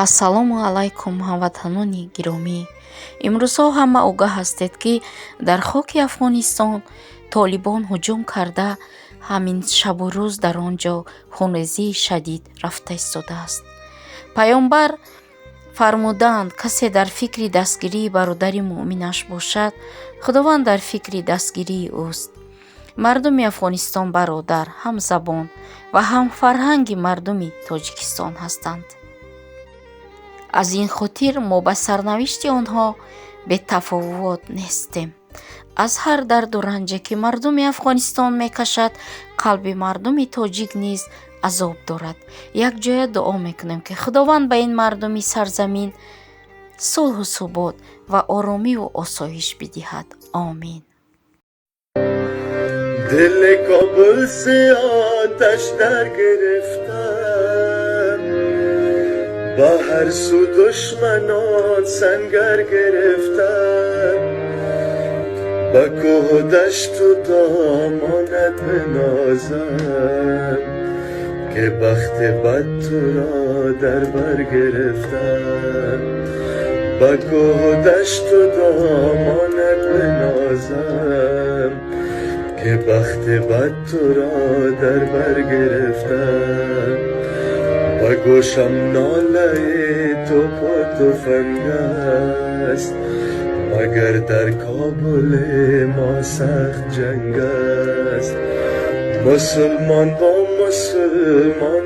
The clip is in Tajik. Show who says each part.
Speaker 1: Ассалому алайкум, ҳамватанони гиромӣ! Имрӯзҳо ҳама огаҳ ҳастед, ки дар хоки Афғонистон Толибон ҳуҷум карда, ҳамин шабу рӯз дар он ҷо хунрезии шадид рафта истодааст. Паёмбар фармудаанд: «Касе дар фикри дастгирии бародари муъминаш бошад, Худованд дар фикри дастгирии ӯст». Мардуми Афғонистон бародар, ҳамзабон ва ҳамфарҳанги мардуми Тоҷикистон ҳастанд. Аз ин хотир мо ба сарнавишти онҳо бетафовут нестем. Аз ҳар дарду ранҷе, ки мардуми Афғонистон мекашад, қалби мардуми тоҷик низ азоб дорад. Якҷоя дуо мекунем, ки Худованд ба ин мардуми сарзамин сулҳу субот ва оромиву осоиш бидиҳад. Омин.
Speaker 2: Дили Кобул зи оташ дар гирифтам, ба ҳар су душманон сангар гирифтам. Ба кӯҳу дашту домонат бинозам, ки бахти бад туро дар бар гирифтам. Ба кӯҳу дашту домонат бинозам, ки бахти бад туро дар бар гирифтам. Ба гӯшам нолаи топу туфанг аст, магар дар Кобули мо сахт ҷанг аст. Мусулмон бо мусулмон.